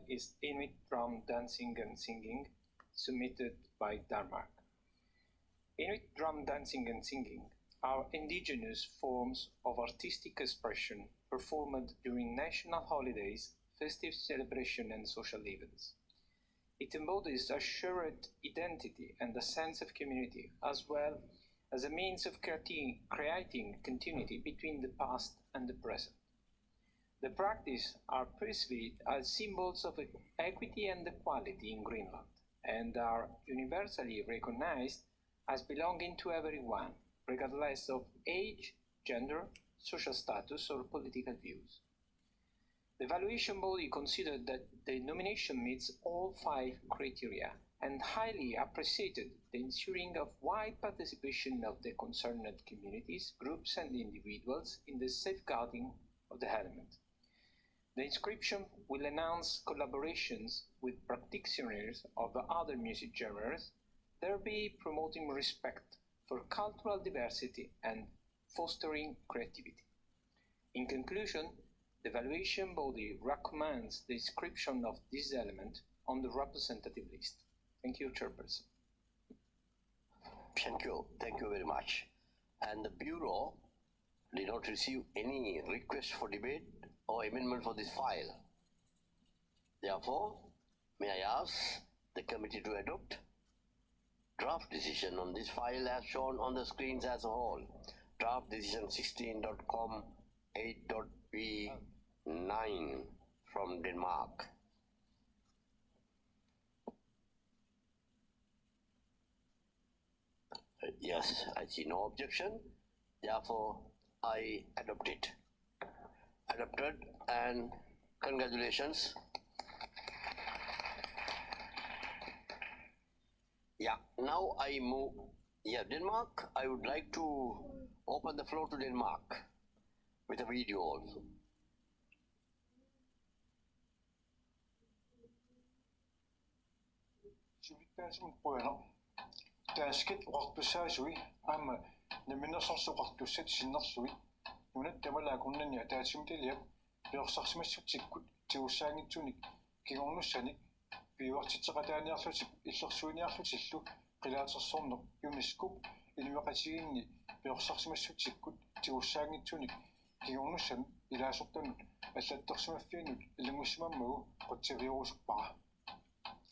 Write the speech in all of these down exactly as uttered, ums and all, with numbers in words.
is Inuit drum dancing and singing, submitted by Denmark. Inuit drum dancing and singing are indigenous forms of artistic expression performed during national holidays, festive celebration, and social events. It embodies a shared identity and a sense of community, as well as a means of creating, creating continuity between the past and the present. The practice are perceived as symbols of equity and equality in Greenland and are universally recognized as belonging to everyone, regardless of age, gender, social status, or political views. The evaluation body considered that the nomination meets all five criteria and highly appreciated the ensuring of wide participation of the concerned communities, groups, and individuals in the safeguarding of the element. The inscription will enhance collaborations with practitioners of other music genres, thereby promoting respect for cultural diversity and fostering creativity. In conclusion, the evaluation body recommends the inscription of this element on the representative list. Thank you, Chairperson. Thank you. Thank you very much. And the Bureau did not receive any request for debate or amendment for this file. Therefore, may I ask the committee to adopt draft decision on this file as shown on the screens as a whole? Draft decision sixteen dot com eight dot B nine from Denmark. Yes, I see no objection. Therefore, I adopt it. Adopted, and congratulations. Yeah, now I move. Yeah, Denmark, I would like to open the floor to Denmark with a video also. Siulittaasumik qujanaq. Danskit oqartussaasui aamma Namminersorlutik Oqartussat sinnerlugit nunatta tamalaat akornanni ataatsimiititaliap piorsarsimassutsikkut tigussaanngitsunik kingornussanik piuartitseqataaniarlutik illersuiniarlutillu qilaatersorneq UNESCO-p inuiaqatigiinni piorsarsimassutsikkut tigussaanngitsunik kingornussanut ilaasortanut allattorsimaffiannut ilanngussimammagu qutsavigerusuppara.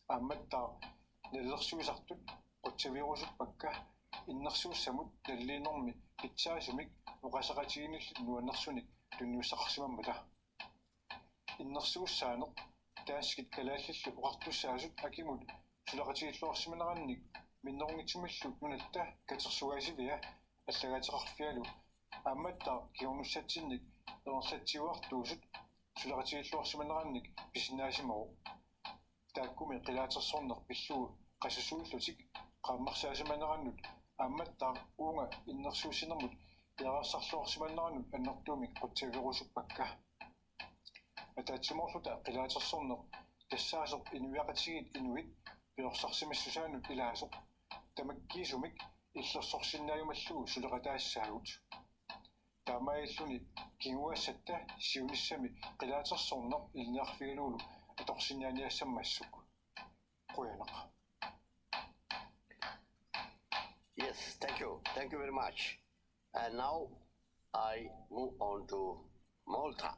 Aammattaaq nalilersuisartut qutsavigerusuppakka innersuussamut naliliinermi pitsaasumik oqaaseqatigiinnillutik nuannersunik tunniussaqarsimammata. Innersuussaaneq danskit kalaallillu oqartussaasut akimut suleqatigilluarsimanerannik minnerunngitsumillu nunatta katersugaasivia allagaateqarfialu aammattaaq kingornussatsinnik ingerlatsiuartuusut suleqatigilluarsimanerannik pisinnaasimavoq. Taakkumi qilaatersorneq pillugu qasusuillutik qaammarsaasimanerannut aammattaaq uunga innersuussinermut piareersarluarsimanerannut annertuumik qutsavigerusuppakka. Ataatsimoorluta qilaatersorneq tassaasoq inuiaqatigiit inuit piorsarsimassusaannut ilaasoq tamakkiisumik illersorsinnaajumallugu suleqataassagut. Taamaalilluni kinguaassatta siunissami qilaatersorneq ilinniarfigalugulu atorsinnaaniassammassuk. Qujanaq. Yes, thank you. Thank you very much. And now I move on to Malta.